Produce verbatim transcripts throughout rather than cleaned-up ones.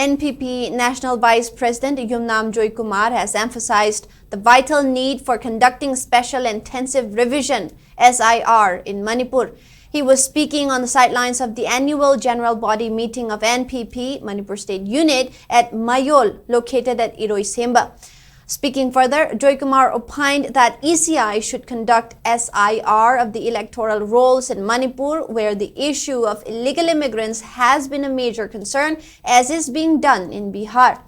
N P P National Vice President Yumnam Joykumar has emphasized the vital need for conducting Special Intensive Revision, S I R, in Manipur. He was speaking on the sidelines of the annual general body meeting of N P P Manipur State Unit at Mayol, located at Iroisemba. Speaking further, Joykumar opined that E C I should conduct S I R of the electoral rolls in Manipur, where the issue of illegal immigrants has been a major concern, as is being done in Bihar.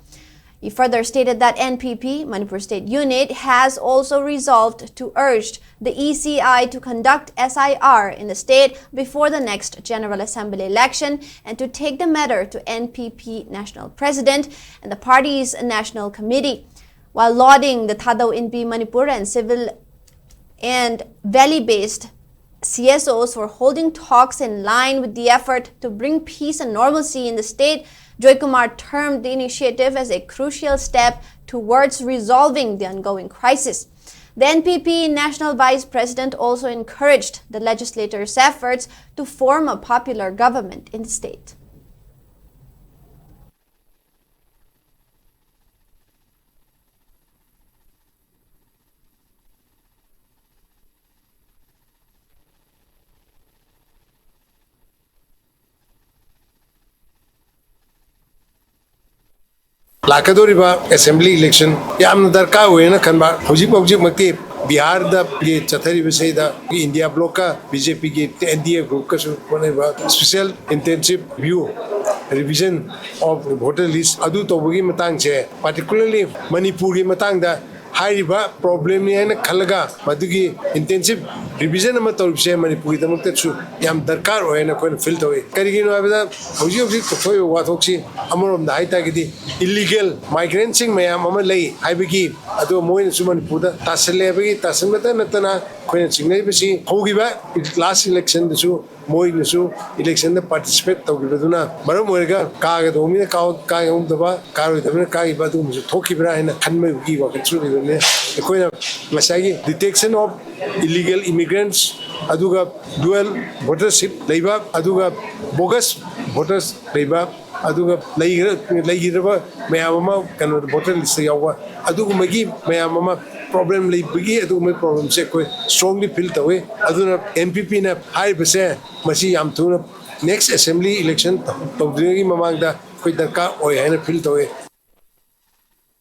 He further stated that N P P, Manipur State Unit, has also resolved to urge the E C I to conduct S I R in the state before the next General Assembly election and to take the matter to N P P National President and the party's National Committee. While lauding the Thadou Inpi Manipur and civil and valley-based C S Os for holding talks in line with the effort to bring peace and normalcy in the state, Joykumar termed the initiative as a crucial step towards resolving the ongoing crisis. The N P P National Vice President also encouraged the legislators' efforts to form a popular government in the state. ꯂꯥꯛꯀꯗꯧꯔꯤꯕ assembly election ꯌꯥꯝꯅ ꯗꯔꯀꯥꯔ ꯑꯣꯏꯌꯦꯅ ꯈꯟꯕ꯫ ꯍꯧꯖꯤꯛ ꯍꯧꯖꯤꯛꯃꯛꯇꯤ ꯕꯤꯍꯥꯔꯗ ꯆꯠꯊꯔꯤꯕꯁꯤꯗ India ꯕ꯭ꯂꯣꯛꯀ B J ꯄꯤꯒꯤ N D ꯑꯦ ꯒ꯭ꯔꯨꯞꯀꯁꯨ ꯍꯣꯠꯅꯔꯤꯕ Special Intensive Review, Revision of Voter List ꯑꯗꯨ ꯇꯧꯕꯒꯤ ꯃꯇꯥꯡꯁꯦ, particularly ꯃꯅꯤꯄꯨꯔꯒꯤ ꯃꯇꯥꯡꯗ ꯍꯥꯏꯔꯤꯕ problemꯅꯤ ꯍꯥꯏꯅ ꯈꯜꯂꯒ ꯃꯗꯨꯒꯤ intensive revision ꯑꯃ ꯇꯧꯔꯤꯕꯁꯦ ꯃꯅꯤꯄꯨꯔꯒꯤꯗꯃꯛꯇꯁꯨ ꯌꯥꯝ ꯗꯔꯀꯥꯔ ꯑꯣꯏ ꯍꯥꯏꯅ ꯑꯩꯈꯣꯏꯅ feel ꯇꯧꯏ꯫ ꯀꯔꯤꯒꯤꯅꯣ ꯍꯥꯏꯕꯗ ꯍꯧꯖꯤꯛ ꯍꯧꯖꯤꯛ ꯊꯣꯛꯏꯕ ꯋꯥꯊꯣꯛꯁꯤ ꯑꯃꯔꯣꯝꯗ ꯍꯥꯏ ꯇꯥꯔꯒꯗꯤ illegal migrantꯁꯤꯡ ꯃꯌꯥꯝ ꯑꯃ ꯂꯩ ꯍꯥꯏꯕꯒꯤ, ꯑꯗꯨꯒ ꯃꯣꯏꯅꯁꯨ ꯃꯅꯤꯄꯨꯔꯗ ꯇꯥꯁꯤꯜꯂꯦ ꯍꯥꯏꯕꯒꯤ ꯇꯥꯁꯤꯟꯕꯇ ꯅꯠꯇꯅ ꯑꯩꯈꯣꯏꯅ ꯆꯤꯡꯅꯔꯤꯕꯁꯤ ꯍꯧꯈꯤꯕ last electionꯗꯁꯨ ꯃꯣꯏꯅꯁꯨ electionꯗ participate ꯇꯧꯈꯤꯕꯗꯨꯅ ꯃꯔꯝ ꯑꯣꯏꯔꯒ ꯀꯥꯒꯗꯧꯕ ꯃꯤꯅ ꯀꯥ-, ꯀꯥꯍꯧꯗꯕ, ꯀꯥꯔꯣꯏꯗꯕꯅ ꯀꯥꯈꯤꯕ ꯑꯗꯨꯒꯨꯝꯕꯁꯨ ꯊꯣꯛꯈꯤꯕ꯭ꯔꯥ ꯍꯥꯏꯅ ꯈꯟꯕꯒꯤ ꯋꯥꯈꯜꯁꯨ ꯂꯩꯕꯅꯤ꯫ ꯑꯩꯈꯣꯏꯅ ꯉꯁꯥꯏꯒꯤ detection of illegal immigrants, ꯑꯗꯨꯒ dual votership ꯂꯩꯕ, ꯑꯗꯨꯒ bogus voters ꯂꯩꯕ, ꯑꯗꯨꯒ ꯂꯩꯈ꯭ꯔ- ꯂꯩꯈꯤꯗ꯭ꯔꯕ ꯃꯌꯥꯝ ꯑꯃ ꯀꯩꯅꯣꯗ voter listꯇ ꯌꯥꯎꯕ, ꯑꯗꯨꯒꯨꯝꯕꯒꯤ ꯃꯌꯥꯝ ꯑꯃ problem ꯂꯩꯕꯒꯤ ꯑꯗꯨꯒꯨꯝꯕꯒꯤ problemꯁꯦ ꯑꯩꯈꯣꯏ strongly feel ꯇꯧꯏ꯫ ꯑꯗꯨꯅ NPPꯅ ꯍꯥꯏꯔꯤꯕꯁꯦ ꯃꯁꯤ ꯌꯥꯝ ꯊꯨꯅ next assembly election ꯇꯧꯗ꯭ꯔꯤꯉꯩꯒꯤ ꯃꯃꯥꯡꯗ ꯑꯩꯈꯣꯏ ꯗꯔꯀꯥꯔ ꯑꯣꯏ ꯍꯥꯏꯅ feel ꯇꯧꯏ꯫